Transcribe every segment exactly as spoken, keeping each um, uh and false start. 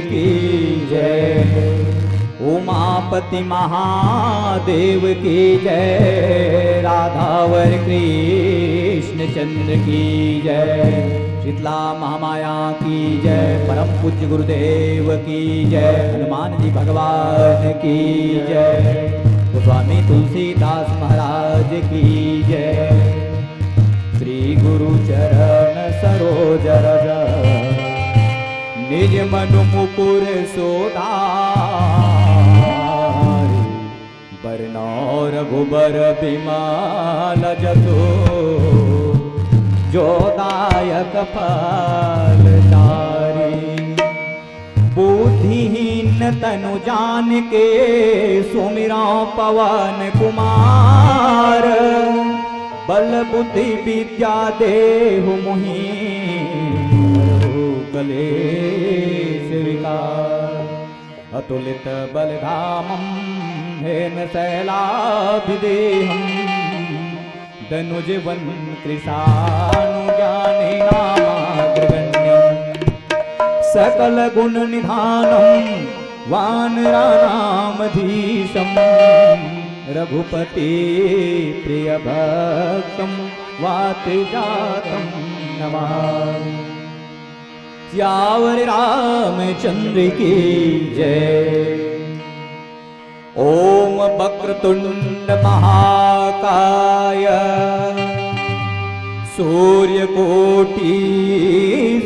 की जय। उमापति महादेव की जय। राधावर कृष्ण चंद्र की जय। शीतला महामाया की जय। परम पूज्य गुरुदेव की जय। हनुमान जी भगवान की जय। गोस्वामी तुलसीदास महाराज की जय। श्री गुरु चरण सरोज रज, निज मनु मुकुर सुधारि। बरनउँ रघुबर बिमल जसु, जो दायक फल चारि। बुद्धिहीन तनु जानिके, सुमिरउँ पवन कुमार। बल बुद्धि विद्या देहु मोहि, हरहु कलेस विकार। अतुलित बल धामम हेम सैलाभ देहम, दनुज वन कृशानुज्ञानिनामाग्रगण्यम। सकल गुण निधानम वानराणामधीशम। रघुपति प्रिय भक्तम वात जातम नमामि। सियावर रामचंद्र की जय। ओम वक्रतुंड महाकाय सूर्यकोटि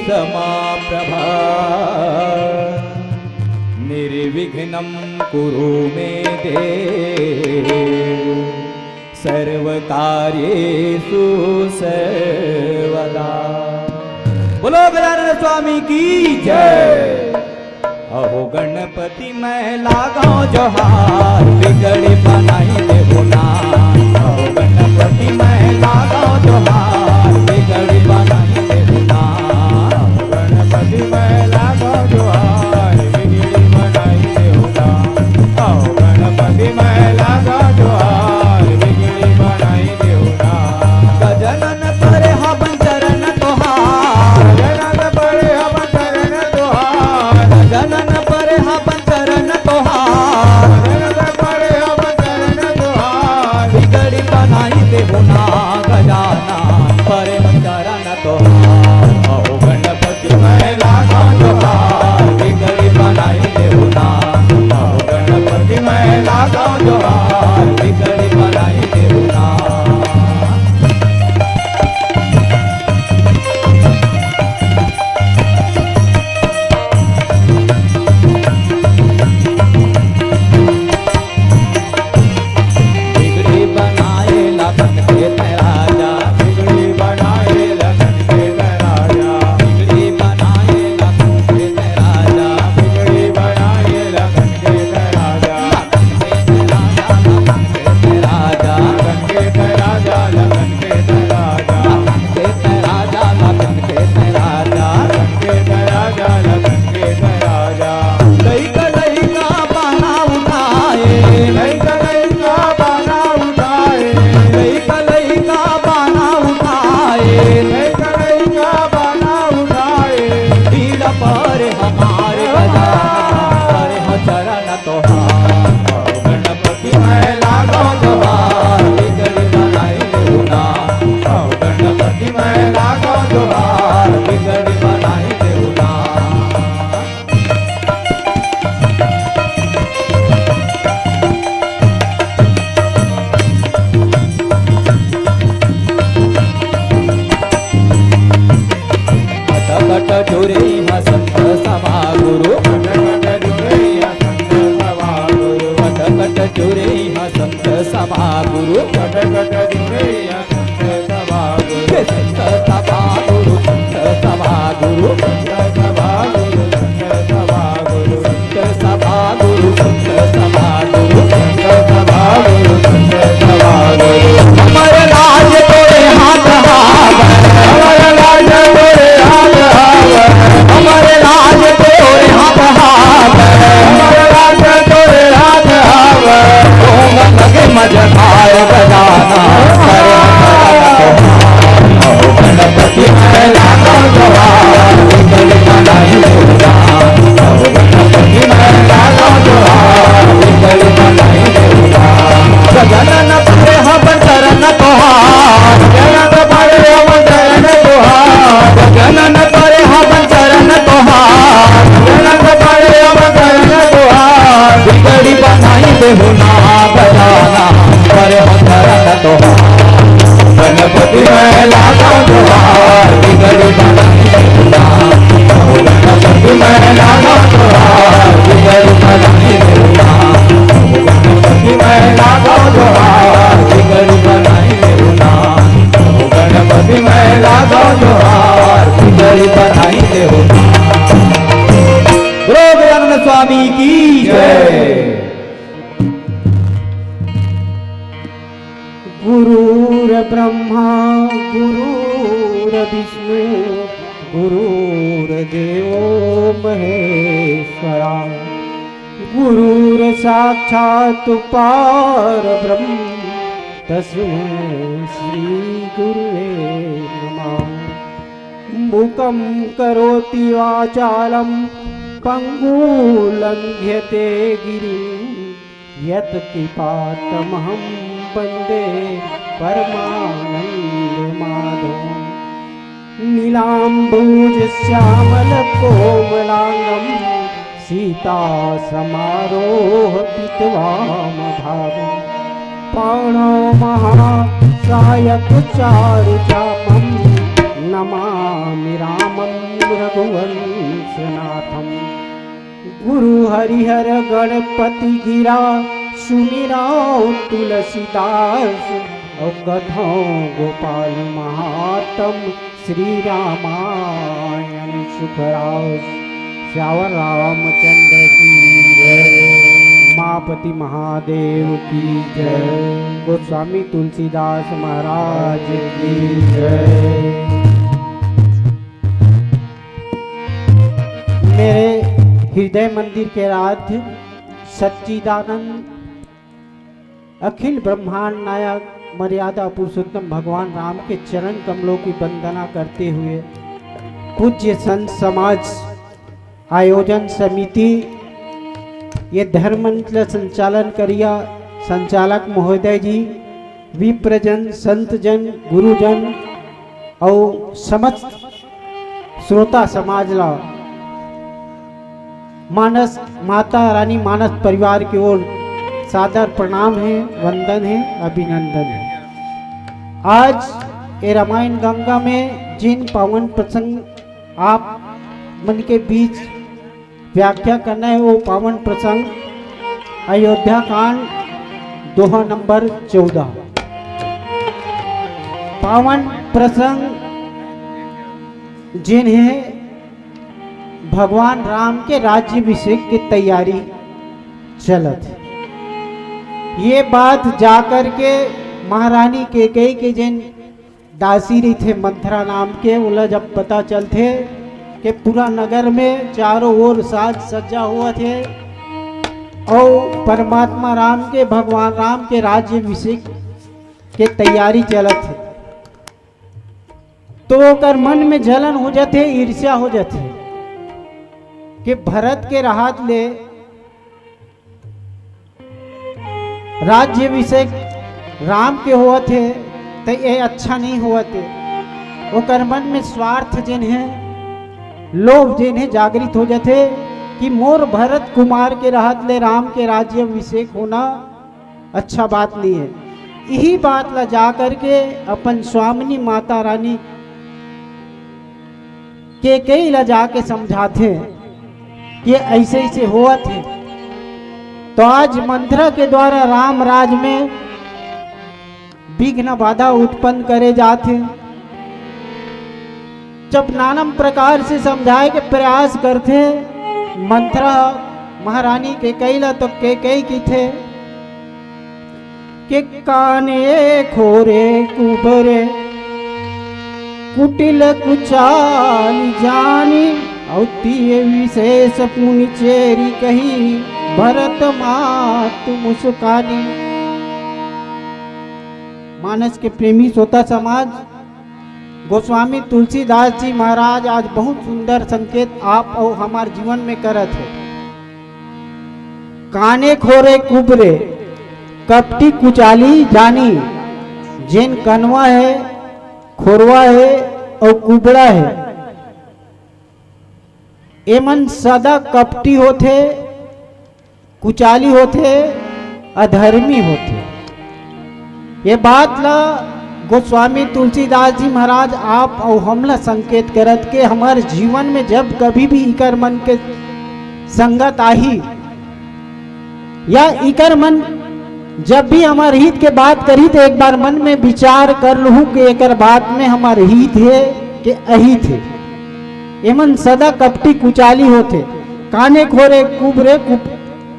समाप्रभ। निर्विघ्नं कुरु मे देव सर्व कार्येषु सर्वदा। बोलो गजानन स्वामी की जय। अहो गणपति मैं लागौं जोहार, बिगड़ी बनाई देहु ना। अहो गणपति मैं लागौं जोहार, बिगड़ी बनाई देहु ना। अहो गणपति मैं लागौं जोहार, बिगड़ी बनाई देहु ना। अहो गणपति मैं लागौं जोहार, बिगड़ी बनाई देहु ना। गजानन परे हवन चरण तोहार। गजानन परे हवन चरण तोहार। गजानन परे हवन चरण तोहार। गजानन परे हवन चरण तोहार। बिगड़ी बनाई देहु ना गजानन परे हवन चरण तोहार। अहो गणपति मैं लागौं जोहार, बिगड़ी बनाई देहु ना। अहो गणपति मैं लागौं जोहार, बिगड़ी बनाई देहु ना। बिगड़ी बनाए लखन के तैं राजा। बिगड़ी बनाए लखन के तैं राजा। बिगड़ी बनाए लखन के तैं राजा। बिगड़ी बनाए लखन के तैं राजा। लखन के तैं राजा, लखन के तैं राजा। लखन के तैं राजा, लखन के तैं राजा। लखन के तैं राजा, लखन के तैं राजा। लखन के तैं राजा, लखन के तैं राजा। लइका लइका बाना उठाए। लइका लइका बाना उठाए। लइका लइका बाना उठाए। लइका लइका बाना उठाए। पीड़ा पर हमारे गजानन, पर हो चरण तोहार। गणपति मैं लागौं जोहार, बिगड़ी बनाई देहु ना। गणपति मैं लागौं जोहार, बिगड़ी बनाई देहु ना। कटकट जुरे इहाँ संत सभा गुरु। कटकट जुरे इहाँ संत सभा गुरु। कटकट जुरे इहाँ संत सभा गुरु। कटकट जुरे इहाँ संत सभा गुरु। संत सभा गुरु, संत सभा गुरु। संत सभा गुरु, संत सभा गुरु। संत सभा गुरु, संत सभा गुरु। संत सभा गुरु, संत सभा गुरु। हमर लाज तोरे हाथ आवे। हमर लाज तोरे हाथ आवे। हमर लाज तोरे हाथ आवे। हमर लाज तोरे हाथ आवे। ढोंग लगे मझधार गजानन। अहो गणपति मैं लागौं जोहार, बिगड़ी हो ना गजाना, पर हथरन तोहार। गणपति मैं लागा जोहार, बिगड़ी बनाई देहु ना। गणपति मैं लागा जोहार, बिगड़ी बनाई देहु ना। गणपति मैं लागा जोहार, बिगड़ी बनाई देहु ना। गणपति मैं लागा जोहार, बिगड़ी बनाई देहु ना। बोलो गजानन स्वामी की जय। गुरुर्ब्रह्मा गुरुर्विष्णु गुरुर्देवो महेश्वरा। गुरुर्साक्षात् परब्रह्म तस्मै श्री गुरुवे नमः। मूकं करोति वाचालं पङ्गुं लङ्घयते गिरिं। यत्कृपातमहं वन्दे परमानन्दमाधवम्। नीलाम्बूजश्यामलकोमलाङ्गं सीतासमारोहपितवामभागम्। पाणौ महासायकचारुचापं नमामि रामं रघुवंशनाथम्। गुरु हरिहर गणपति गिरा, सुमिरौ तुलसीदास, अउ कथौ गोपाल महात्म श्री रामायण सुखरस। सियावर रामचंद्र की जय, उमापति महादेव की जय, गोस्वामी तुलसीदास महाराज की जय। मेरे हृदय मंदिर के आराध्य सच्चिदानंद अखिल ब्रह्मांड नायक मर्यादा पुरुषोत्तम भगवान राम के चरण कमलों की वंदना करते हुए पूज्य संत समाज आयोजन समिति, ये धर्म मंच ल संचालन करिया संचालक महोदय जी, विप्रजन, संतजन, गुरुजन अउ समस्त श्रोता समाज ला मानस, माता रानी मानस परिवार की ओर सादर प्रणाम है, वंदन है, अभिनंदन है। आज ये रामायण गंगा में जिन पावन प्रसंग आप मन के बीच व्याख्या करना है, वो पावन प्रसंग अयोध्या कांड दोहा नंबर चौदह। पावन प्रसंग जिन हे भगवान राम के राज्याभिषेक के तैयारी चलत हे। ये बात जा करके महारानी कैकेयी के जिन दासी रहिथे मंथरा नाम के, ओला जब पता चलथे कि पूरा नगर में चारों ओर साज सज्जा होवत हे अउ परमात्मा राम के, भगवान राम के राज्याभिषेक के तैयारी चलत हे, तो ओकर मन में जलन हो जाथे, ईर्ष्या हो जाथे कि भरत के रहत ले राज्याभिषेक राम के होवत हे, त ये अच्छा नहीं होवत हे। ओकर मन में स्वार्थ जेन हे, लोभ जेन हे, जागृत हो जाथे कि मोर भरत कुमार के रहत ले राम के राज्याभिषेक होना अच्छा बात नहीं है। यही बात ला जा करके अपन स्वामिनी माता रानी कैकेयी ला जाके समझाथे कि ऐसे ऐसे होवत हे। तो आज मंथरा के द्वारा राम राज में विघ्न बाधा उत्पन्न करे जाथे। जब नाना प्रकार से समझाए के प्रयास करथे मंथरा महारानी कैकेयी ला, तो कैकेयी किथे के काने खोरे कुबरे कुटिल कुचाल जानी, अउ तिय विशेष पुनि चेरी कही भरत मातु मुस्कानी। मानस के प्रेमी श्रोता समाज, गोस्वामी तुलसीदास जी महाराज आज बहुत सुंदर संकेत आप अउ हमार जीवन में करत हे। काने खोरे कुबरे कपटी कुचाली जानी, जेन कनवा हे, खोरवा हे अउ कुबड़ा हे, एमन सदा कपटी होथे, कुचाली होथे, अधर्मी होथे। ये बात ला गोस्वामी तुलसीदास जी महाराज आप अउ हमला संकेत करत के हमर जीवन में जब कभी भी इकर मन के संगत आही या इकर मन जब भी हमर हित के बात करही, तो एक बार मन में विचार कर लूहू कि एकर बात में हमर हित हे कि अहित हे। एमन सदा कपटी कुचाली होथे, काने खोरे कुबरे कुट-,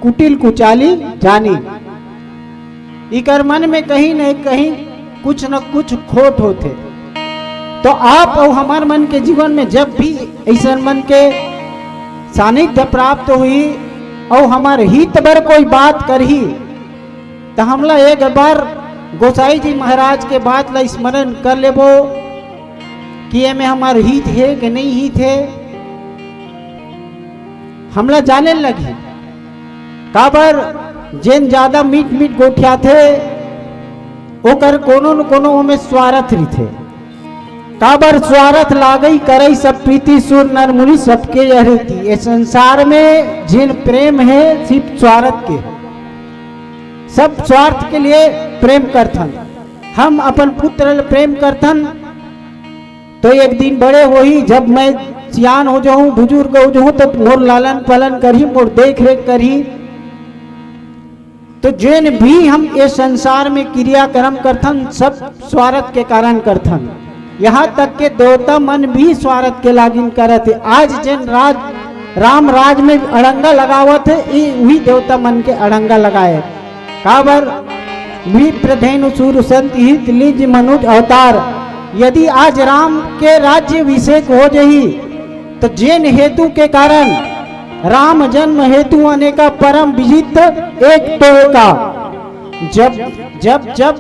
कुटिल कुचाली जानी। इकर मन में कहीं न कहीं कुछ न कुछ खोट होथे। तो आप अउ हमर मन के जीवन में जब भी ऐसन मन के सानिध्य प्राप्त होही अउ हमर हित बर कोई बात करही, त हमला एक बार गोसाई जी महाराज के बात ला स्मरण कर लेबो कि एमे हमर हित हे कि नहीं हित हे, हमला जाने लगही। काबर जेन ज्यादा मीठ मीठ गोठियाथे, ओकर कोनो न कोनो ओमे स्वार्थ रहिथे। काबर स्वार्थ लागई करई सब प्रीति सुर नर मुनि सबके यह रीति। ये संसार में जेन प्रेम हे सिर्फ स्वार्थ के, सब स्वार्थ के लिए प्रेम करथन। हम अपन पुत्र ल प्रेम करथन, तो एक दिन बड़े होही, जब मैं सियान हो जाहूं, बुजुर्ग हो जाहूं, तो मोर लालन पालन करही, मोर देख रेख करही। तो जेन भी हम ये संसार में क्रियाक्रम करथन, सब स्वार्थ के कारण करथन। यहाँ तक के देवता मन भी स्वार्थ के लागिन करत हे। आज जेन राज, राम राज में अड़ंगा लगावत हे, ई उही देवता मन के अड़ंगा लगाए। काबर विप्र धेनु सूर संत हित लीज मनुज अवतार। यदि आज राम के राज्य अभिषेक हो जही, तो जेन हेतु के कारण राम जन्म हेतु अनेका परम विजित एक तो एका। जब, जब, जब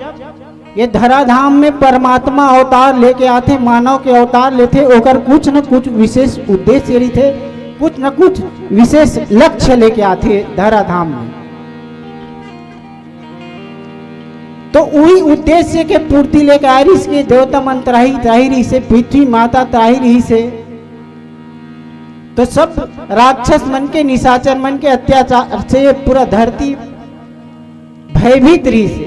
ये धराधाम में परमात्मा अवतार लेके आथे, मानव के अवतार लेथे, ओकर कुछ न कुछ विशेष उद्देश्य रहिथे, कुछ न कुछ विशेष लक्ष्य लेके आथे धराधाम में। तो उही उद्देश्य के पूर्ति लेके आए रहिस के देवता मन त्राही, त्राही रहिस हे, पृथ्वी माता त्राही रहिस हे। तो सब राक्षस मन के, निशाचर मन के अत्याचार से ये पूरा धरती भयभीत रहिस हे।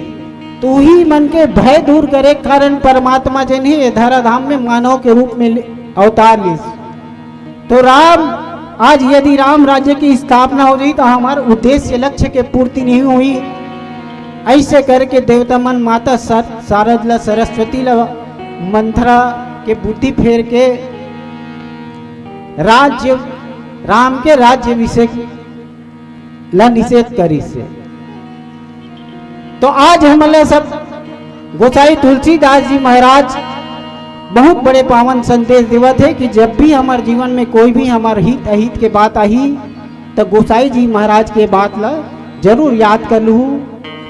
तो उही मन के भय दूर करे के कारण परमात्मा जेन हे ये धराधाम में मानव के रूप में ले-, अवतार लिस। तो राम, आज यदि राम राज्य की स्थापना हो जाही, तो हमार उद्देश्य लक्ष्य के पूर्ति नहीं हुई। ऐसे करके देवता मन माता सर-, शारद ला, सरस्वती ला मंथरा के बुद्धि फेर के राज्य, राम के राज्य अभिषेक ला निषेध करिस हे। तो आज हमन ला सब गोसाई तुलसीदास जी महाराज बहुत बड़े पावन संदेश देवत हे कि जब भी हमार जीवन में कोई भी हमार हित अहित के बात आही, तो गोसाई जी महाराज के बात ला जरूर याद कर लूहू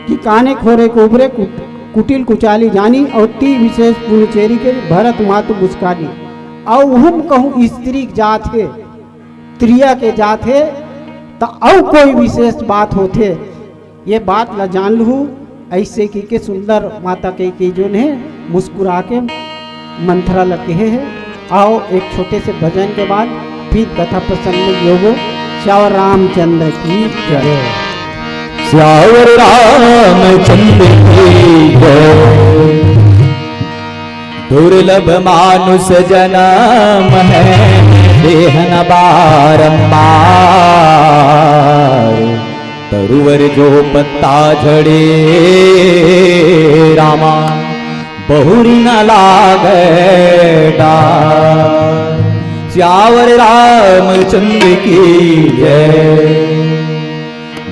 कि काने खोरे कोबरे कुट-, कुटिल कुचाली जानी और ती विशेष पुनचेरी के भरत मातु मुस्कानी। और हम कहूँ स्त्री जात हे, त्रिया के जात हे, त अउ कोई विशेष बात होथे, ये बात ला जान लूहू। ऐसे कहिके सुंदर माता कैकेयी जोन हे मुस्कुरा के मंथरा ला कहे हे। आओ एक छोटे से भजन के बाद फिर कथा प्रसंग में जोगो। श्यावर रामचंद्र की जय। श्यावर रामचंद्र की जय। दुर्लभ मानुष जन्म है देहन बारंबार, तरुवर जो पत्ता झड़े रामा, बहुरी न लागे डार। श्यावर रामचंद्र की जय।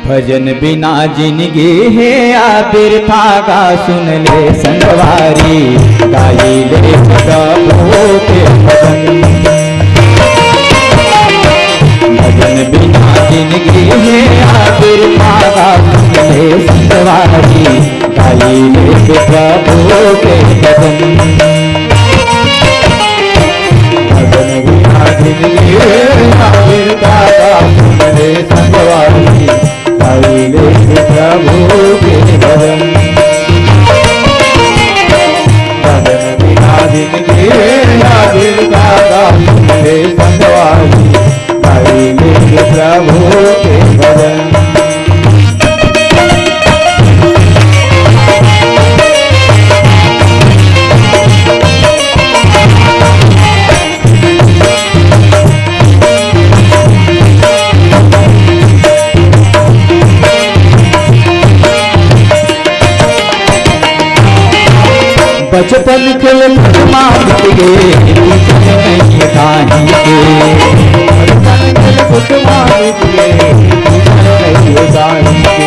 भजन बिना जिनगी हे या बिरथा गा, सुन ले संगवारी, गाई ले प्रभु के भजन। भजन बिना जिनगी हे या बिरथा गा, सुन ले संगवारी, गाई ले प्रभु के भजन। भजन बिना जिनगी हे या बिरथा गा, सुन ले संगवारी, गाई ले प्रभु के भजन। भजन बिना जिनगी हे या बिरथा गा, सुन ले संगवारी, गाई ले प्रभु के भजन। बचपन खेल कुटमा मिट गे, पूछन नहीं दाई के। बचपन खेल कुटमा मिट गे, पूछन नहीं दाई के।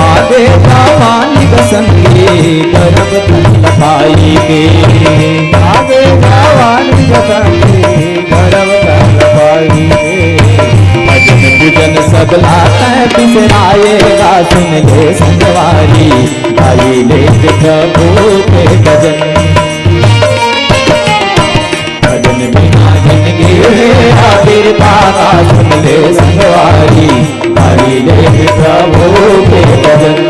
आगे जवानी बसंती, गरब तन लपाई के। आगे जवानी बसंती, गरब तन लपाई के। भजन पूजन सब ला तैं बिसराएगा, सुन ले संगवारी। गाई ले प्रभु के भजन। भजन बिना जिंदगी है आखिर पाका, सुन ले संगवारी। गाई ले प्रभु के भजन।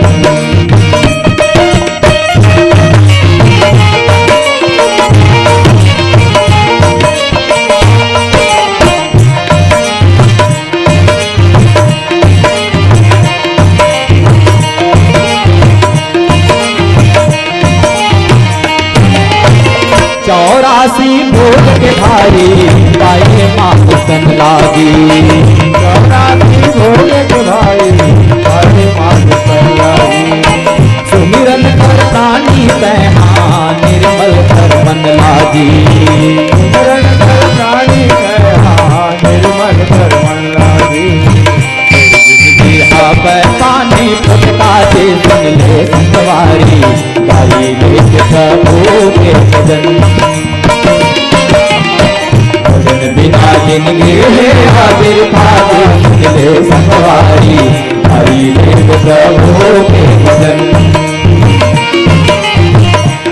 चौरासी भोग के भाई, पाए माँ हुसन लागी। चौरासी भोग के भाई, पाए माँ हुसन लागी। सुमिरन कर प्राणी तैं हा, निर्मल कर मन लागी। सुमिरन कर प्राणी तैं हा, निर्मल कर मन लागी। जिंदगी हा पानी फुटका दे, सुन ले संगवारी। गाई ले प्रभु के भजन। भजन बिना जिंदगी है आखिर पाके, सुन ले संगवारी। गाई ले प्रभु के भजन।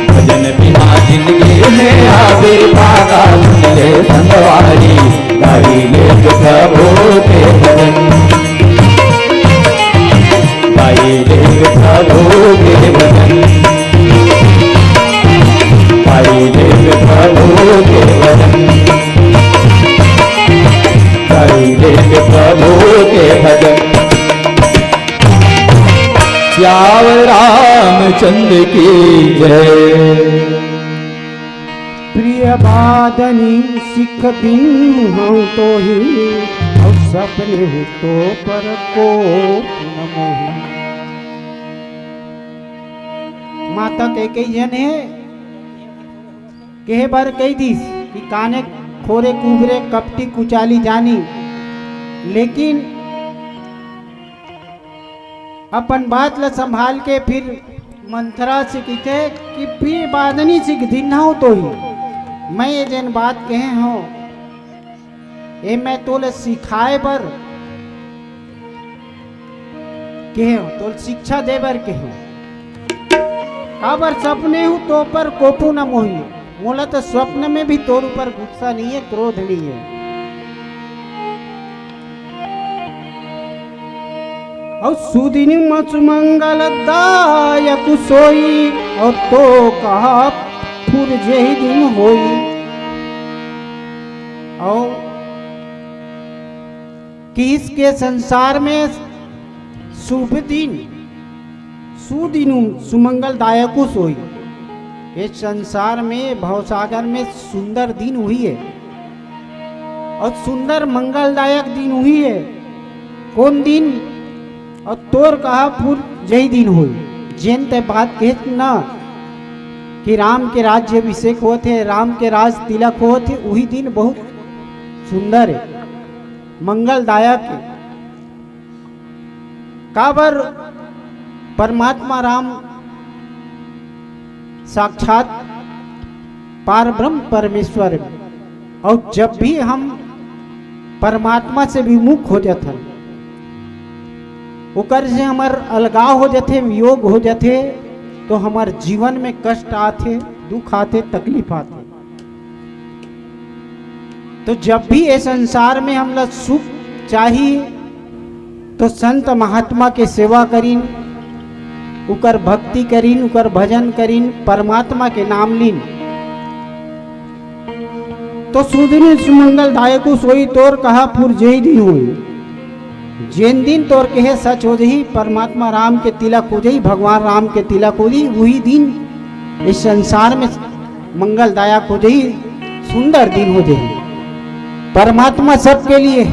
भजन बिना जिंदगी है आखिर पाका, सुन ले संगवारी। गाई ले प्रभु के भजन। गाई ले प्रभु के भजन। गाई ले प्रभु के भजन। गाई ले प्रभु के भजन। सियावर रामचंद्र की जय। प्रिय बादनी सिख बिनु हूँ तो ही, और सपने हूँ तो पर को न मोही। माता कैकेयी जन हे, केहे बर कहि दिस कि काने खोरे कुबरे कपटी कुचाली जानी, लेकिन अपन बात ल संभाल के फिर मंथरा से कहिथे कि प्रिय बादनी सिख बिनु हूँ तो ही, मैं ये जेन बात कहे हूँ, ये मैं तोले सिखाए बर कहे हूँ, तोले शिक्षा दे बर कहे हूँ। काबर सपने हूँ तो पर कोपू न मोही, मोला तो स्वप्न में भी तोर ऊपर गुस्सा नहीं है, क्रोध नहीं है। और सुदिन म सुमंगल दायक सोई, और तो कहा फुर जेहि दिन होई। और कि इसके संसार में शुभ दिन, सुदिन सुमंगल दायक सोई। ये संसार में, भवसागर में सुंदर दिन हुई है और सुंदर मंगलदायक दिन हुई है। कौन दिन? और तोर कहा फुर जेहि दिन होई, जेन ते बात कहे ना कि राम के राज्य अभिषेक होत हे, राम के राज तिलक होत हे, वही दिन बहुत सुंदर है, मंगलदायक है। काबर परमात्मा राम साक्षात पार ब्रह्म परमेश्वर हे। और जब भी हम परमात्मा से विमुख हो जाथन, ओकर से हमर अलगाव हो जाथे, वियोग हो जाथे, तो हमर जीवन में कष्ट आथे, दुख आथे, तकलीफ आथे। तो जब भी ये संसार में हमला सुख चाही, तो संत महात्मा के सेवा करिन, उकर भक्ति करिन, उकर भजन करिन, परमात्मा के नाम लीन। तो सुदिन सुमंगल दायकु सोई, तोर कहा फुर जेहि दिन होई। जेन दिन तोर कहे सच हो जही, परमात्मा राम के तिलक हो जही, भगवान राम के तिलक हो जही, वही दिन इस संसार में मंगलदायक हो जही, सुंदर दिन हो जही। परमात्मा सबके लिए,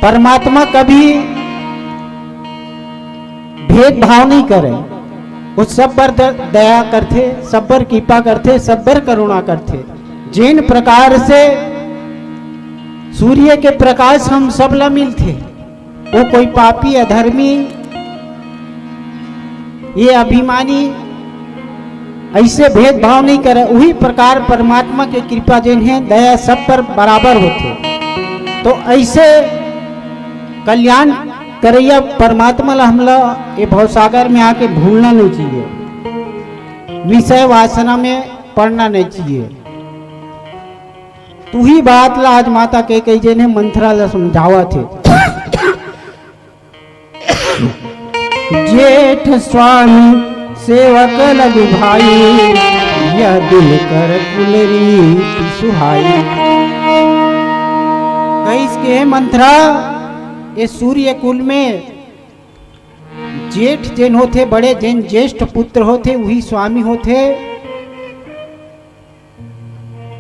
परमात्मा कभी भेदभाव नहीं करे। वो सब बर द-, दया करथे, सब बर कृपा करथे, सब बर करुणा करथे। जेन प्रकार से सूर्य के प्रकाश हम सब ला मिलथे, वो कोई पापी, अधर्मी, ये अभिमानी, ऐसे भेदभाव नहीं करे। वही प्रकार परमात्मा के कृपा जेन हे, दया सब पर बराबर होथे। तो ऐसे कल्याण करैया परमात्मा ला हमला ये भवसागर में आके भूलना नहीं चाहिए, विषय वासना में पड़ना नहीं चाहिए। तुही बात ला आज माता कैकेयी जेन हे मंथरा ला समझावत हे। जेठ स्वामी सेवक लघु भाई, यह दिल कर कुल रीति सुहाई। कहिस के मंथरा, ये सूर्य कुल में जेठ जेन होथे, बड़े जेन ज्येष्ठ पुत्र होथे, वही स्वामी होथे।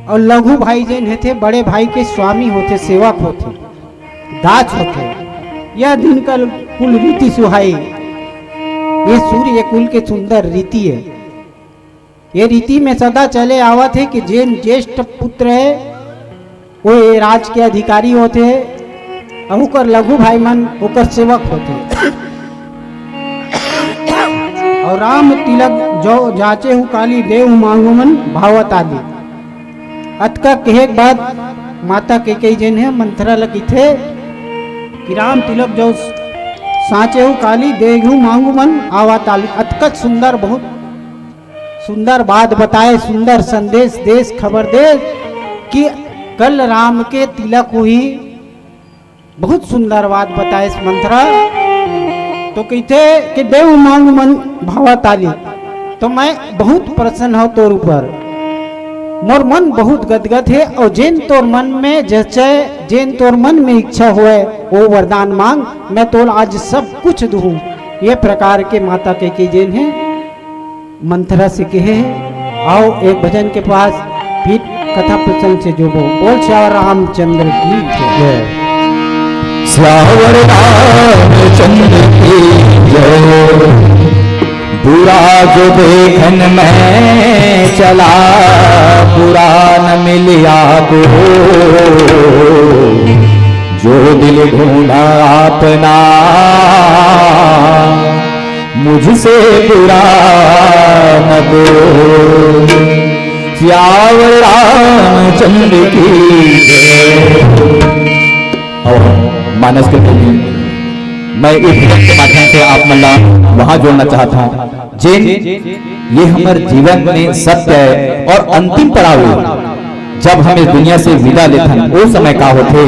और लघु भाई जेन होथे, बड़े भाई के स्वामी होथे, सेवक होथे, दास होथे। यह दिन कर कुल रीति सुहाई। ये सूर्य कुल के सुंदर रीति है। ये रीति में सदा चले आवत हे कि जेन ज्येष्ठ पुत्र हे, वो ये राज के अधिकारी होथे, अउ ओकर लघु भाई मन ओकर सेवक होथे। अउ राम तिलक जो जांचेहु काली, देहु मांगहु मन भावत आली। अतका कहे के बाद माता कैकेयी जेन हे मंथरा ल कहिथे कि राम तिलक जो जांचेहु काली, देहु मांगहु मन भावत आली। अतका सुंदर, बहुत सुंदर बात बताए, सुंदर संदेश देस, खबर देस कि कल राम के तिलक होही। बहुत सुंदर बात बताए इस मंथरा। तो कहिथे कि देहु मांगहु मन भावत आली, तो मैं बहुत प्रसन्न हूँ तोर ऊपर, मोर मन बहुत गदगद हे। और जेन तोर मन में जचे, जेन तोर मन में इच्छा होए, वो वरदान मांग, मैं तोला आज सब कुछ दूँ। ये प्रकार के माता कैकेयी जेन हे मंथरा से कहे हे। आओ एक भजन के पास फिर कथा प्रसंग से जुड़बो। बोल सियावर रामचंद्र की जय। जय। सियावर रामचंद्र की जय। बुरा जो देखन मैं चला, बुरा न मिलिया को, जो दिल ढूंढा अपना, मुझसे बुरा न को। सियावर रामचंद्र की जय। और मानस के प्रति मैं इस गीत के माध्यम से आप मन ला वहां जोड़ना चाहता हूँ, जेन ये हमर जीवन में सत्य है और अंतिम पड़ाव है। जब हम इस दुनिया से विदा लेथन, ओ समय का होथे,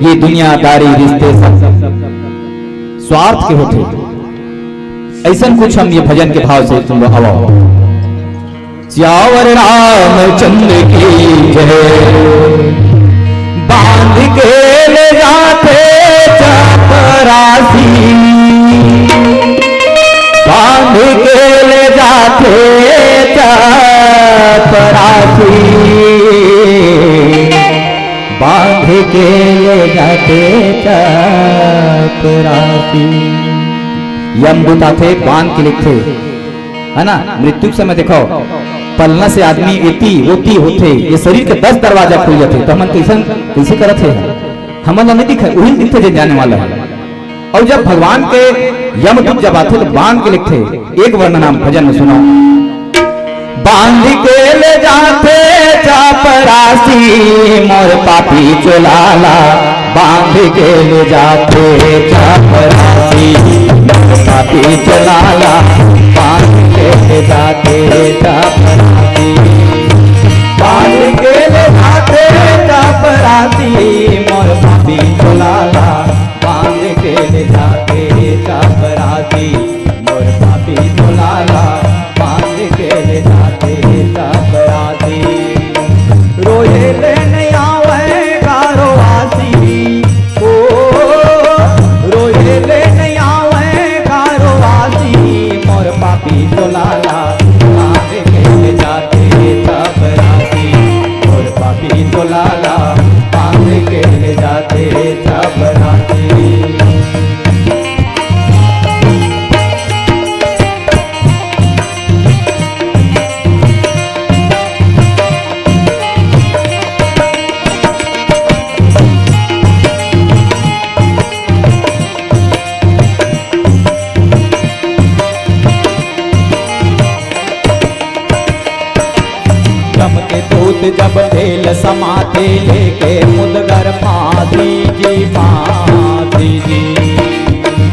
ये दुनियादारी रिश्ते सब स्वार्थ के होथे। ऐसन कुछ हम ये भजन के भाव से सुन रहा हूँ। सियावर रामचंद्र की जय। बांध के ले जाथे चपरासी, बांध के ले जाथे चपरासी, बांध के ले जाथे चपरासी। यमदूत आथे, बांध के लेगथे, है ना? मृत्यु के समय देखो, पलना से आदमी एती ओती होथे, ये शरीर के दस दरवाजा खुल जाथे, तो हमन कैसन, कैसे करत हे? हमन ला नहीं दिखे, उही दिखथे जे जाने वाला है। और जब भगवान के यमदूत जब आथे तो बांध के लेगथे। एक वर्णन हम भजन में सुनो। बांध के ले जाथे चपरासी मोर पापी चोला ला, बांध के ले जाथे चपरासी मोर पापी चोला ला, बांध के ले जाथे चपरासी, बांध के ले जाथे चपरासी मोर पापी चोला ला, बांध के ले जाथे चपरासी मोर पापी चोला ला, बांध के ले जाथे चपरासी। रोए ले नइ आवय गारो वासी, ओ, रोए ले नइ आवय गारो वासी, मोर पापी चोला ला, बांध के ले जाथे चपरासी, मोर पापी चोला ला, बांध के ले जाथे चपरासी। लेके मुदगर फांसी जी, फांसी जी।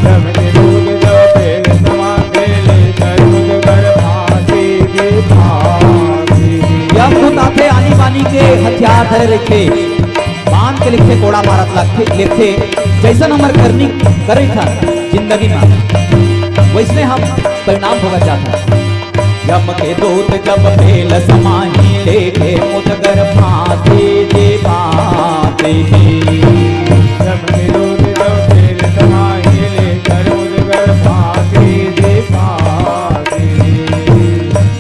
जब के दूध जब बेल समा के लेकर मुदगर फांसी जी, फांसी जी। यमदूत आथे, आनी बानी के हथियार धरे रहिथे, बांध के लेगथे, कोड़ा मारत लगथे, लेगथे। जइसन हमर करनी करत हन जिंदगी म, वइसने हम परिणाम भोगत जात हन। यम के दूत जब बेल समाही लेके मुदगर फांसी जी, फांसी जी। यम के दूत जब बेल समाही लेकर मुदगर फांसी जी, फांसी जी।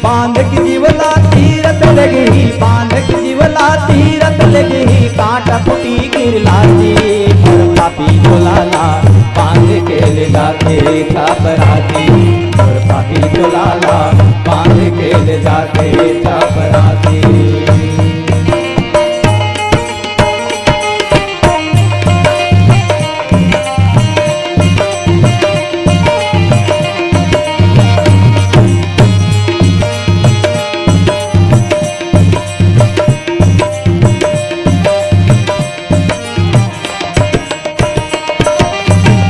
बांध के जीवला तीरथ लगही, बांध के जीवला तीरथ लगही, कांटा फूटी गिरला जी। मोर पापी चोला ला बांध के ले जाथे छपरा जी, मोर पापी चोला ला बांध के ले जाथे छपरा जी।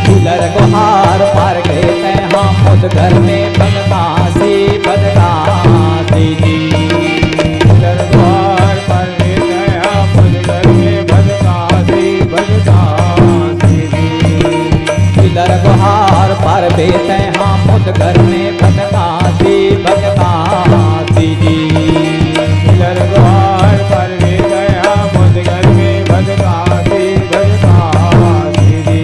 दुलर गोहार पार गे तैं हा मुदगर में भगतासी, भगतासी जी। दुलर गोहार पार गे तैं हा मुदगर में भगतासी, भगतासी जी। दुलर गोहार पार गे तैं हा मुदगर में भगतासी, भगतासी जी। दुलर गोहार पार गे तैं हा मुदगर में भगतासी, भगतासी जी।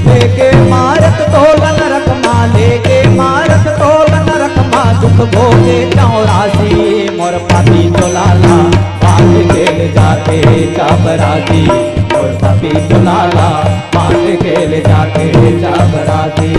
लेके मारत तोलन रकमा, लेके मारत तोलन रकमा, दुख भोगे चौरासी। मोर पापी चोला ला बांध के ले जाथे छपरा जी, मोर पापी चोला ला बांध के ले जाथे छपरा जी।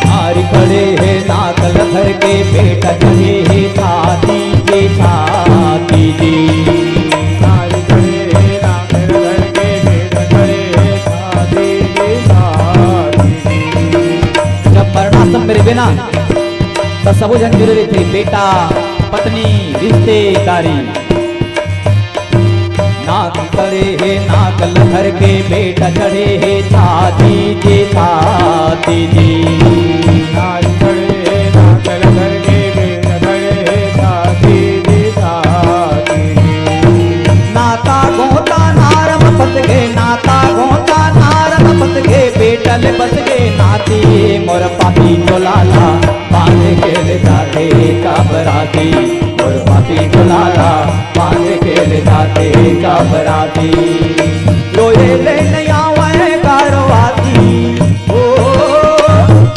नारी खड़े हे नाकल धर के, बेटा चढ़े हे छाती के, छाती जी। नारी खड़े हे नाकल धर के, बेटा चढ़े हे छाती के, छाती जी। जब मरणासन में रहिबे ना, त सबो झन जुड़े रहिथे, बेटा, पत्नी, रिश्तेदारी। नाक खड़े हे नाकल धर के, बेटा चढ़े हे छाती जी, छाती जी। नाक खड़े हे नाकल धर के, बेटा खड़े हे छाती जी, छाती जी। नाता गोता नारम पत गे, नाता गोता नारम पत गे, बेटा ले बस गे नाती। मोर पापी चोला ला बांध के ले जाथे छपरा जी, मोर पापी चोला ला बांध के ले जाथे छपरा जी। रोए ले नइ आवय कारो आती, ओ,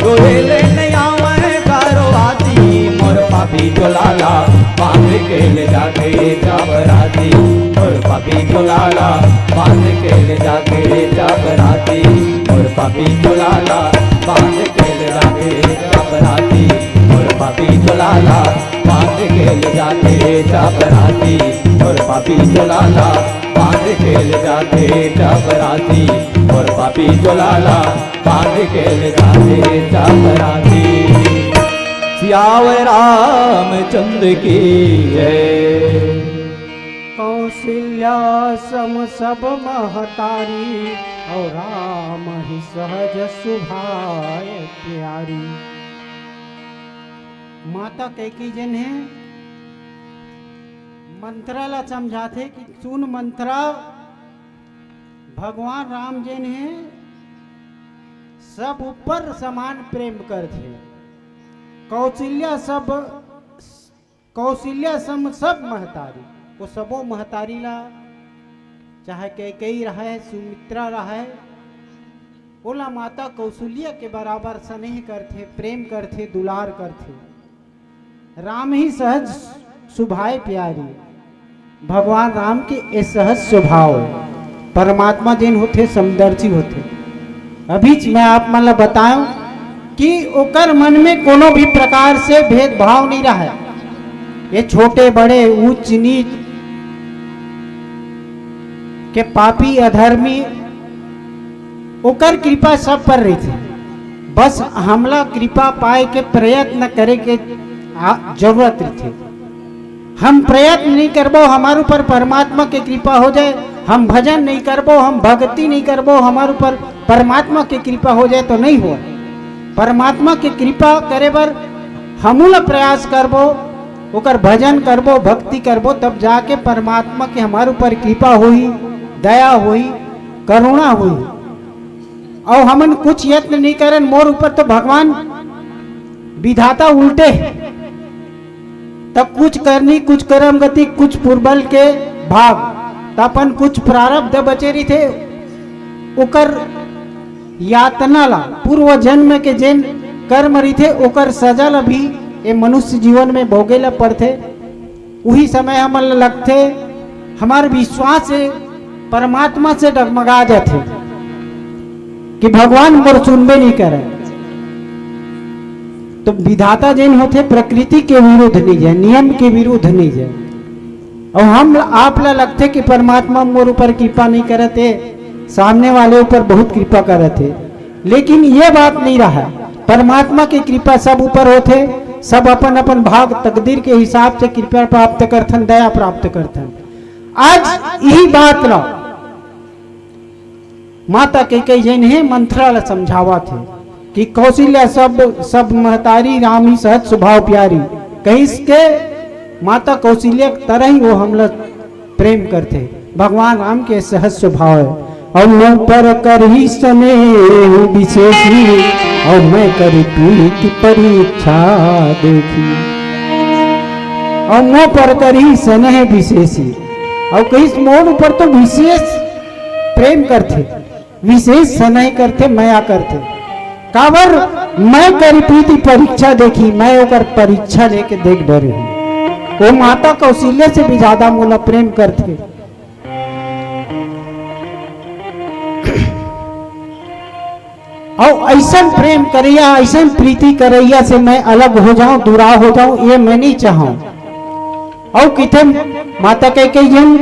रोए ले नइ आवय कारो आती, मोर पापी चोला ला बांध के ले जाथे छपरा जी, मोर पापी चोला ला बांध के ले जाथे छपरा जी, मोर पापी चोला ला बांध के ले जाथे छपरा जी, मोर पापी चोला ला बांध के ले जाथे छपरा जी, मोर पापी चोला ला बांध के ले जाथे छपरा जी, मोर पापी चोला ला बांध के ले जाथे छपरा जी। सियावर रामचंद्र की जय। कौशल्या सम सब महतारी, और राम ही सहज सुभाय प्यारी। माता कैकेयी जेन हे मंत्र ला समझाथे कि सुन मंत्रा, भगवान राम जेन हे सब ऊपर समान प्रेम करथे। कौशल्या सब, कौशल्या सम सब महतारी, वो सबो महतारी ला, चाहे कैकेयी रहय, सुमित्रा रहय, ओला माता कौशल्या के बराबर स्नेह करथे, प्रेम करथे, दुलार करथे। राम ही सहज सुभाय प्यारी, भगवान राम के ए सहज स्वभाव, परमात्मा जेन होथे समदर्शी होथे। अभीच मैं आप मन ला बताऊं, कि ओकर मन में कोनो भी प्रकार से भेदभाव नहीं रहे। ये छोटे बड़े, ऊंच नीच के, पापी अधर्मी, ओकर कृपा सब पर रहिथे। बस हमला कृपा पाए के प्रयत्न करे के आ, जरूरत रहिथे। हम प्रयत्न नहीं करबो, हमारे ऊपर परमात्मा के कृपा हो जाए। हम भजन नहीं करबो, हम भक्ति नहीं करबो, हमारे ऊपर परमात्मा के कृपा हो जाए, तो नहीं हो। परमात्मा के कृपा करे बर हमू ला प्रयास करबो, ओकर भजन करबो, भक्ति करबो, तब जाके परमात्मा के हमारे ऊपर कृपा होही, दया होही, करुणा होही। और हमन कुछ यत्न नहीं करन, मोर ऊपर तो भगवान विधाता उल्टे हे। तब कुछ करनी, कुछ कर्म गति, कुछ पूर्वल के भाग, त अपन कुछ प्रारब्ध बचे रहिथे, ओकर यातना ला, पूर्व जन्म के जेन कर्म रहिथे, ओकर सजा ला भी ये मनुष्य जीवन में भोगे ला पड़थे। उही समय हमन ला लगथे, हमार विश्वास से परमात्मा से डगमगा जाथे कि भगवान मोर सुनबे नहीं करे। तो विधाता जेन होथे, प्रकृति के विरुद्ध नहीं जाए, नियम के विरुद्ध नहीं जाए। और हम आप ला लगथे कि परमात्मा मोर ऊपर कृपा नहीं करत हे, सामने वाले ऊपर बहुत कृपा करत हे, लेकिन ये बात नहीं रहा। परमात्मा की कृपा सब ऊपर होथे, सब अपन अपन भाग तकदीर के हिसाब से कृपा प्राप्त करथन, दया प्राप्त करथन। आज यही बात ला माता कैकेयी जेन हे मंथरा ला समझावत हे कि कौशल्या सब, सब महतारी, राम ही सहज स्वभाव प्यारी। कहिस के माता कौशल्या के तरह ही वो हमला प्रेम करथे। भगवान राम के सहज स्वभाव हे। और मोह पर करही स्नेह विशेषी, और मैं करी प्रीति परीक्षा देखी। और मोह पर करही स्नेह विशेषी, और कहिस मोर ऊपर तो विशेष प्रेम करथे, विशेष स्नेह करथे, मया करथे। काबर? मैं करी प्रीति परीक्षा देखी, मैं ओकर परीक्षा लेके देख डरे हूँ। वो माता कौशल्या से भी ज्यादा मोला प्रेम करथे। और ऐसन प्रेम करैया, ऐसन प्रीति करैया से मैं अलग हो जाऊं, दूरा हो जाऊं, ये मैं नहीं चाहूं। और किथे माता कैकेयी जेन,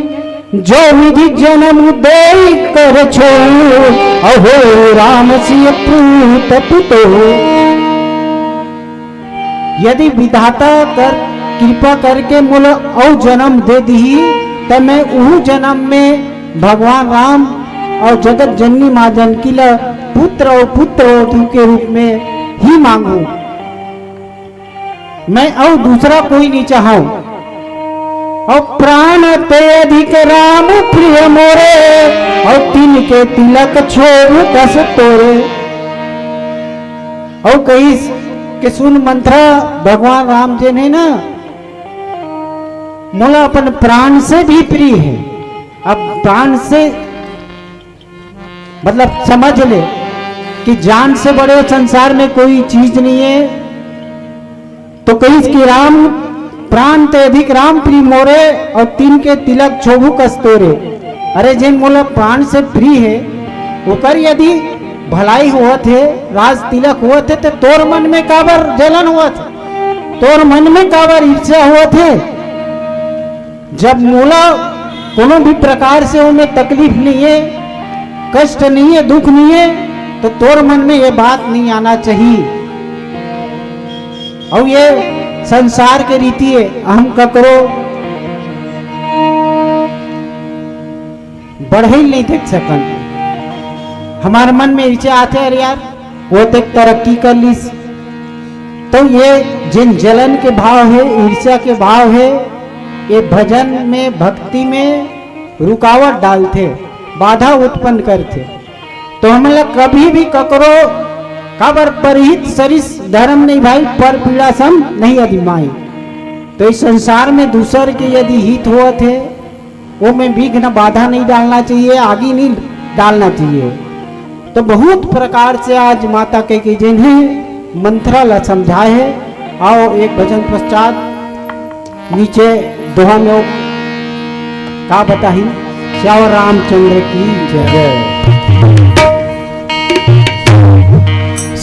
जो विधि जन्म दे कर छोड़, अहो राम सिय पूत पुतो। यदि विधाता कर कृपा करके मोला अउ जन्म दे दिही, त मैं उहू जन्म में भगवान राम और जगत जननी माँ जानकी ला पुत्र और पुत्र वधू के रूप में ही मांगू। मैं अउ दूसरा कोई नहीं चाहूं। और प्राण ते अधिक राम प्रिय मोरे, और तिनके तिलक छोड़ू कस तोरे। और कहिस के सुन मंथरा, भगवान राम जेन हे ना, मोला अपन प्राण से भी प्रिय हे। अब प्राण से मतलब समझ ले कि जान से बड़े संसार में कोई चीज नहीं है। तो कहिस कि राम प्राण ते अधिक राम प्रिय मोरे, और तिनके तिलक छोड़ू कस तोरे। अरे जेन मोला प्राण से प्रिय हे, ओकर यदि भलाई होवत हे, राज तिलक होवत हे, तो तोर मन में काबर जलन होवत हे? तोर मन में काबर ईर्ष्या होवत हे? जब मोला कोनो भी प्रकार से ओमे तकलीफ नहीं है, कष्ट नहीं है, दुख नहीं है, तो तोर मन में ये बात नहीं आना चाहिए। और ये संसार के रीति है, हम ककरो बढ़ई नहीं देख सकन। हमार मन में ईर्ष्या आथे, अरे यार, वो तो तरक्की कर लीस। तो ये जिन जलन के भाव है, ईर्ष्या के भाव है, ये भजन में, भक्ति में रुकावट डालथे, बाधा उत्पन्न करथे। तो हमन ला कभी भी ककरो काबर परहित सरिस धर्म नहीं भाई, पर पीड़ा सम नहीं अधिमाई। तो इस संसार में दूसर के यदि हित होवत है, वो में विघ्न बाधा नहीं डालना चाहिए, आगी नहीं डालना चाहिए। तो बहुत प्रकार से आज माता कैकेयी जेन हे मंथरा ला समझाए हे। आओ एक भजन पश्चात नीचे दोहा में वो का बताही। श्यावर रामचंद्र की जय।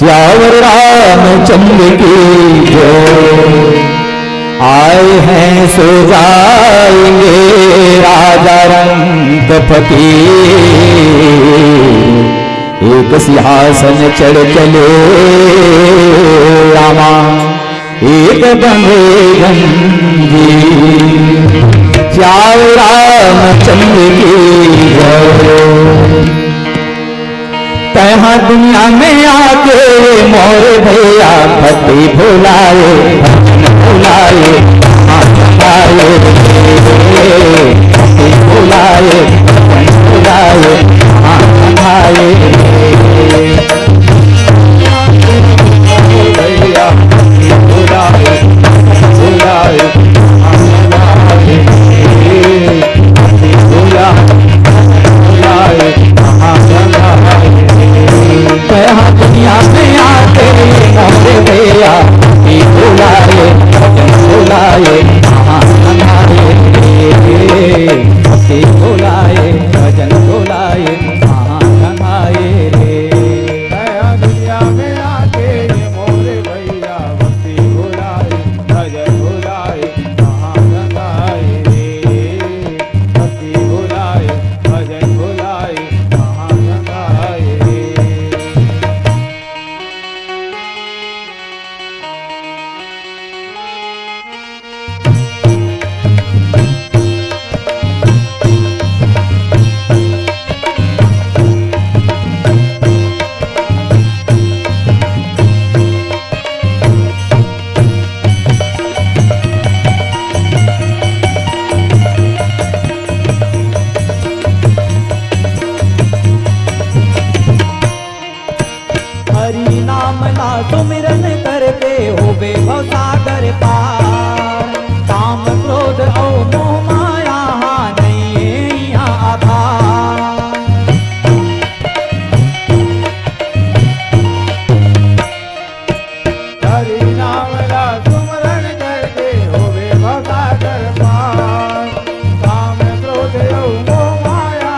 सियावर रामचंद्र की जय। आए हैं सो जाएंगे राजा रंकपति, एक सिंहासन चढ़ चले रामा, एक बंधे गंजीर। सियावर रामचंद्र की जय। तैहा दुनिया में आके मोरे भैया भक्ति भुलाए, भजन भुलाए, कहाँ गंगाए रे। भक्ति भुलाए, भजन भुलाए, कहाँ गंगाए रे। भैया भक्ति भुलाए, भजन भुलाए, कहाँ गंगाए रे। भक्ति भुलाए, भजन भुलाए, कहाँ गंगाए रे। कहाँ दुनिया में आके मोरे भैया भक्ति भुलाए, भजन भुलाए, कहाँ गंगाए रे। भक्ति भुलाए, भजन भुलाए, कहाँ गंगाए रे। कहाँ दुनिया में आके ये मोरे भैया भक्ति भुलाए, भजन भुलाए, कहाँ गंगाए रे। भक्ति भुलाए, भजन भुलाए, कहाँ गंगाए रे। हरि नाम ला सुमिरन करके होबे भवसागर पार। काम क्रोध अउ मोह माया हा नइये इहाँ आधार। हरि नाम ला सुमरन करके होबे भवसागर पार। काम क्रोध अउ मोह माया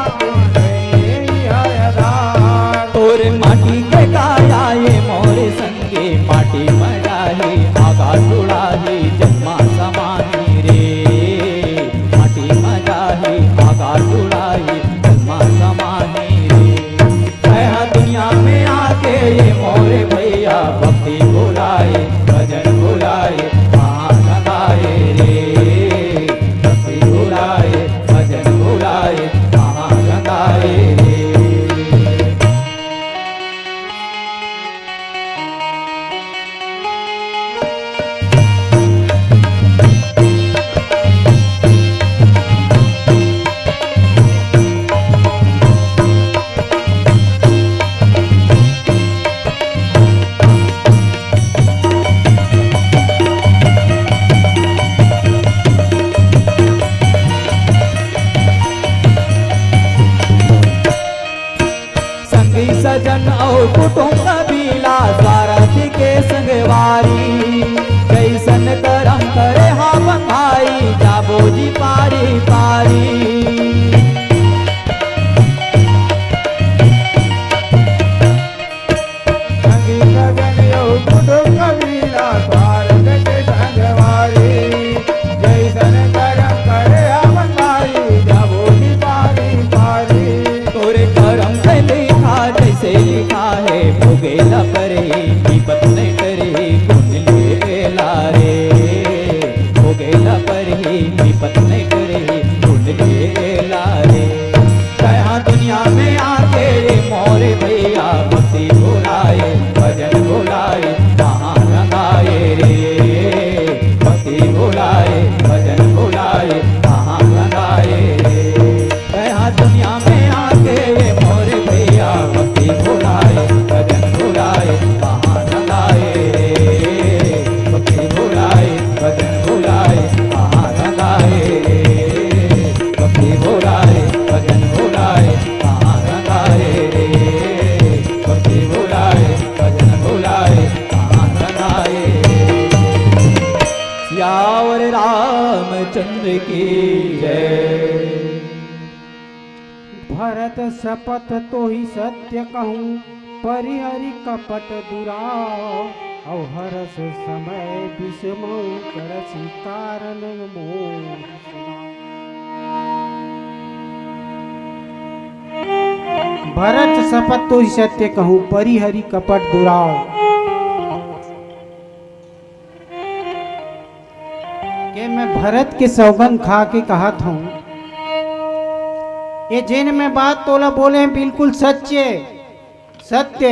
नइये इहाँ आधार। तोरे माटी के काया ये मोरे संगी, माटी म जाही आकाश उड़ाही जलमा समाही रे। माटी म जाही आकाश उड़ाही जलमा समाही रे। कहाँ दुनिया में आके ये मोरे भैया भक्ति भुलाए, भजन भुलाए, कहाँ गंगाए रे। भक्ति भुलाए, भजन भुलाए, कहाँ गंगाए रे। संगी सजन अउ कुटुंब कबीला, सारथी के संगवारी। जइसन करम करे हावन भाई, जाबो जी पारी पारी। संगी सजन अउ कुटुंब कबीला, सारथी के संगवारी। जइसन करम करे हावन भाई, जाबो जी पारी पारी। तोरे करम से लिखा, जइसे लिखा हे, भोगे ला परही, बिपत नइ टरही, पुन ले ला रे। भोगे ला परही, बिपत नइ टरही, पुन ले ला रे। कहाँ दुनिया में आके ये मोरे भैया भक्ति भुलाए, भजन भुलाए, कहाँ गंगाए रे। भक्ति भुलाए, भजन भुलाए, कहाँ गंगाए रे। कहाँ दुनिया में आके ये मोरे भैया भक्ति भुलाए, भजन भुलाए, कहाँ गंगाए रे। भक्ति भुलाए, भजन भुलाए, कहाँ गंगाए रे। भक्ति भुलाए, भजन भुलाए, कहाँ गंगाए रे। भक्ति भुलाए, भजन भुलाए, कहाँ गंगाए रे। सियावर रामचंद्र की जय। भरत सपथ तोहि सत्य कहूँ, परिहरि कपट दुराव, अउ हरस समय विषमौ करसि कारण मोर सुनाव। भरत सपत तोहि सत्य कहूँ, परिहरि कपट दुराव। के मैं भरत के सौगंध खा के कहत हूँ, ये जेन मैं बात तोला बोले हैं, बिल्कुल सच्चे, सत्य।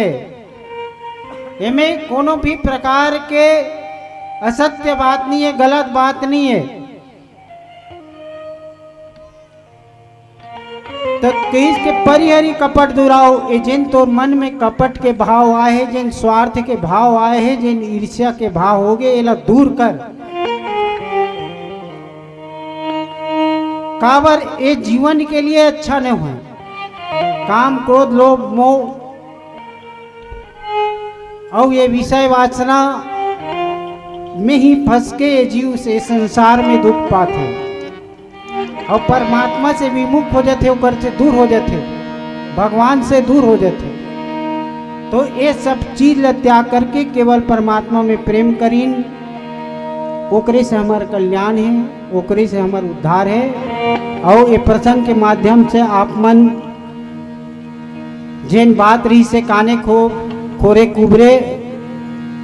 एमे कोनो भी प्रकार के असत्य बात नहीं है, गलत बात नहीं है। त कहिस के परिहरि कपट दुराव, ए जेन तोर मन में कपट के भाव आए हे, जेन स्वार्थ के भाव आए हे, जेन ईर्ष्या के भाव होगे, एला दूर कर। काबर ए जीवन के लिए अच्छा नहीं होय। काम, क्रोध, लोभ, मोह अउ ये विषय वासना में ही फंस के ये जीव से संसार में दुख पात है। अउ परमात्मा से विमुख हो जाथे, ओकर से दूर हो जाथे, भगवान से दूर हो जाथे। तो ये सब चीज ल त्याग करके केवल परमात्मा में प्रेम करिन, ओकरे से हमर कल्याण है, ओकरे से हमर उद्धार है। अउ ये प्रसंग के माध्यम से आप मन जेन बात रहिस हे काने खो, खोरे कुबरे,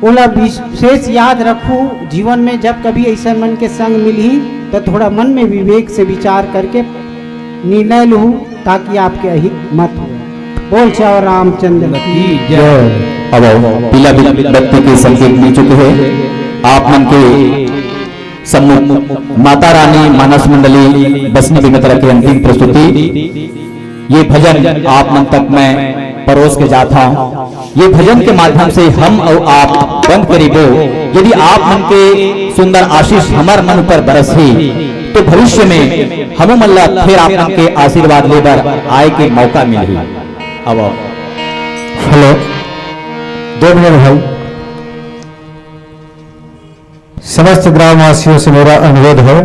ओला विशेष याद रखू। जीवन में जब कभी ऐसा मन के संग मिलही, तो थोड़ा मन में विवेक से विचार करके निर्णय लहू, ताकि आपके अहित मत हो। बोल सियावर रामचंद्र की जय। अब पीला बिल बत्ती के संकेत मिल चुके हैं। आप मन के सम्मुख माता रानी मानस मंडली बसनी बेमेतरा की अंतिम प्रस्तुति। ये भजन आप मन तक मैं परोस के जाता हूँ। ये भजन के माध्यम से हम अउ आप बंद करिबो। यदि आप मन के सुंदर आशीष हमर मन ऊपर बरसही, तो भविष्य में हमू मन ला फिर आप मन के आशीर्वाद लेबर आए के मौका मिलही। अब हेलो, दो मिनट भाई। समस्त ग्रामवासियों से मेरा अनुरोध है,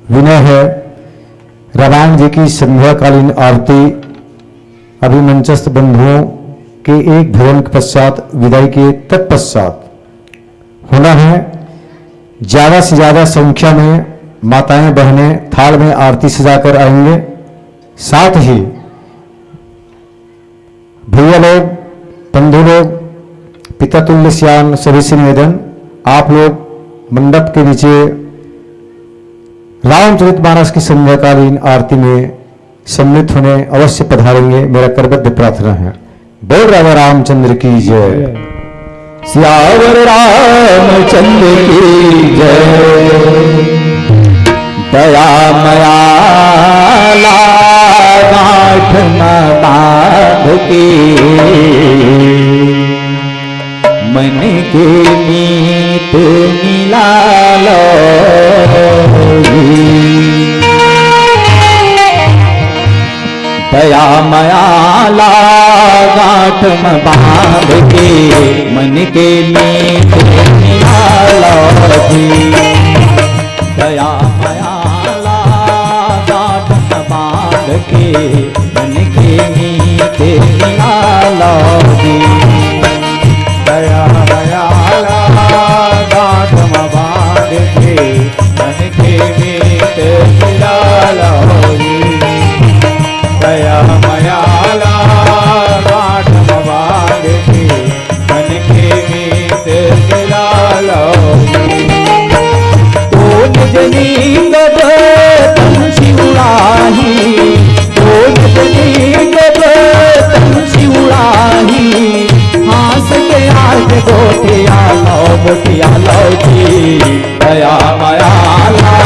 विनय है, रामायण जी की संध्याकालीन आरती अभी मंचस्थ बंधुओं के एक भजन के पश्चात विदाई के तत्पश्चात होना है। ज्यादा से ज्यादा संख्या में माताएं बहनें थाल में आरती सजाकर आएंगे। साथ ही भैया लोग, बंधु लोग, पिता तुल्य सियान, सभी से निवेदन, आप लोग मंडप के नीचे रामचरितमानस की संध्याकालीन आरती में सम्मिलित होने अवश्य पधारेंगे, मेरा करबद्ध प्रार्थना है। बोल राजा रामचंद्र की जय। सियावर रामचंद्र की जय। दया मयाला गांठ म बांध के, मन के मीत मिला लो जी। दया मयाला गांठ म बांध के, मन के मीत मिला लो जी। दया मयाला गांठ म बांध के, मन के मीत मिला लो जी। दया मयाला गांठ म बांध के, मन के मीत मिला लो जी। दया मयाला गांठ म बांध के, मन के मीत मिला लो जी। ओ निज नींद पंछी उड़ाही, ओ निज नींद पंछी उड़ाही, हाँस के आज गोठिया लो, गोठिया लो जी। दया मयाला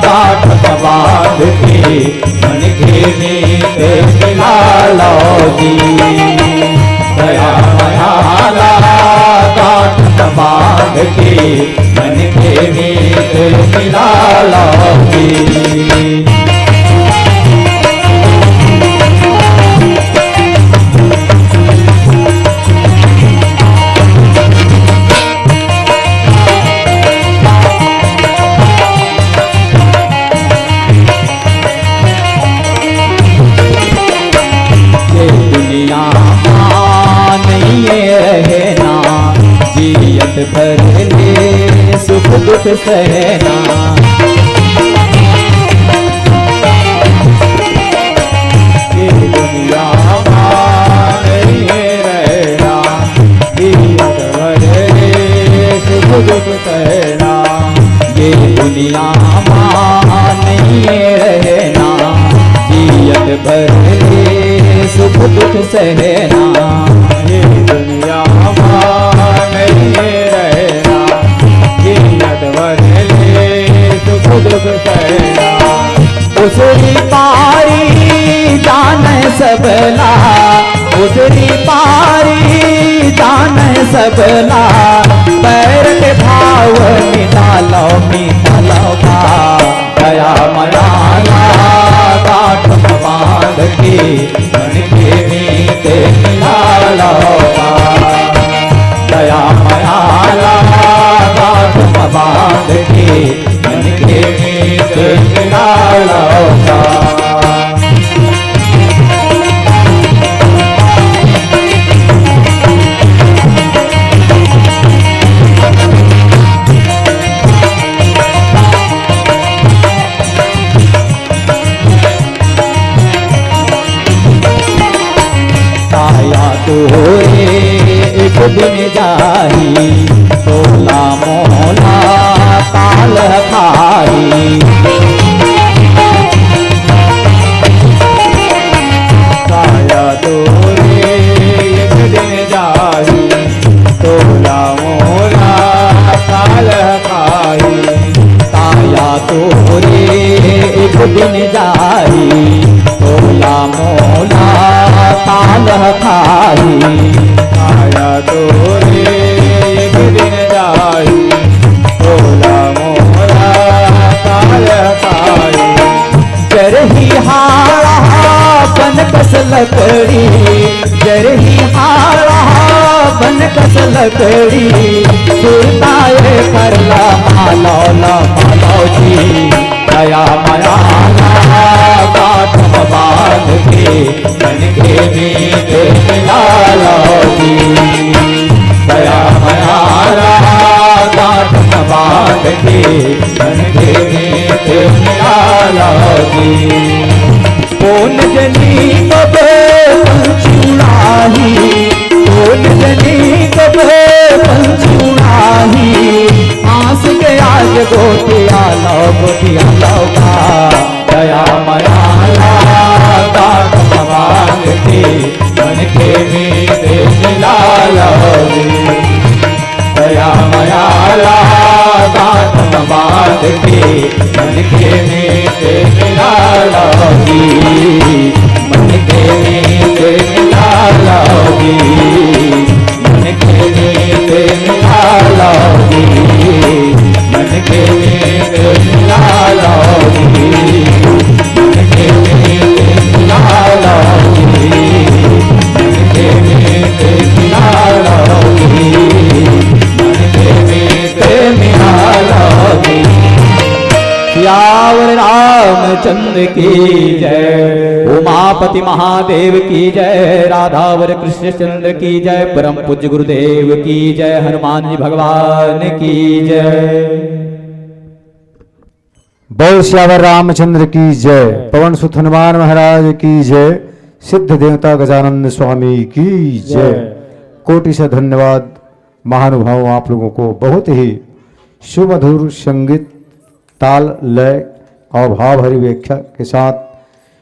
गांठ म बांध के, मन के मीत मिला लो जी। दया मयाला गांठ म बांध के, मन के मीत मिला लो जी। ये दुनिया मा भर ले सुख दुख सहना, ये दुनिया मा नहीं है रहना, जीवन भर ले सुख दुख सहना, ये दुनिया मा नहीं है रहना, जियत भर ले सुख दुख सहना, ये दुनिया मा नहीं है रहना, जियत भर ले सुख दुख सहना। उसरी पारी जाने सबला, उसरी पारी जाने सबला, पैर के भाव मिटालो, मिटालो का। दया मया ला गांठ बांध के, मन के मीत मिलालो का। दया मया ला गांठ बांध के, मन के मीत मिलालो का। काया तोरे एक दिन जाही, तोला मोला ताल खाही। काया तोरे एक दिन जाही, तोला मोला ताल खाही। काया तोरे एक दिन जाही, तोला मोला ताल खाही। काया तोरे एक दिन जाही, तोला मोला ताल खाही। जरही हाड़ा बन कस लकड़ी, जरही हाड़ा बन कस लकड़ी, सुरताए करला मालौला मालौ जी। दया मया ला गांठ बांध के, मन के मीत मिलालो जी। दया मया ला गांठ बांध के, मन के मीत मिलालो जी। कोन जनी कब पंछी उड़ाही, कोन जनी कब पंछी उड़ाही, आस के आज गोटिया लो, गोटिया लो का। दया मया ला गांठ बांध के, मन के मीत मिलालो जी। दया मया ला गांठ बांध के, मन के मीत मिलालो जी। मन के मीत मिलालो जी। मन के मीत मिलालो जी। मन के मीत मिलालो जी। मन के मीत मिलालो जी। मन के मीत मिलालो जी। मन के मीत मिलालो जी। सियावर रामचंद्र की जय, उमापति महादेव की जय, राधावर कृष्णचंद्र की जय, परम पूज्य गुरुदेव की जय, हनुमान जी भगवान की जय। बोल सियावर रामचंद्र की जय, पवन सुत हनुमान महाराज की जय, सिद्ध देवता गजानंद स्वामी की जय। जय। कोटि से धन्यवाद महानुभावों, आप लोगों को बहुत ही सुमधुर संगीत, ताल, लय और भाव भरी व्याख्या के साथ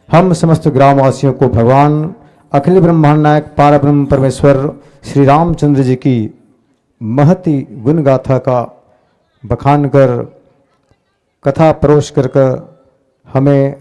हम समस्त ग्रामवासियों को भगवान अखिल ब्रह्मांड नायक पार ब्रह्म परमेश्वर श्री रामचंद्र जी की महती गुण गाथा का बखान कर, कथा परोस कर, कर हमें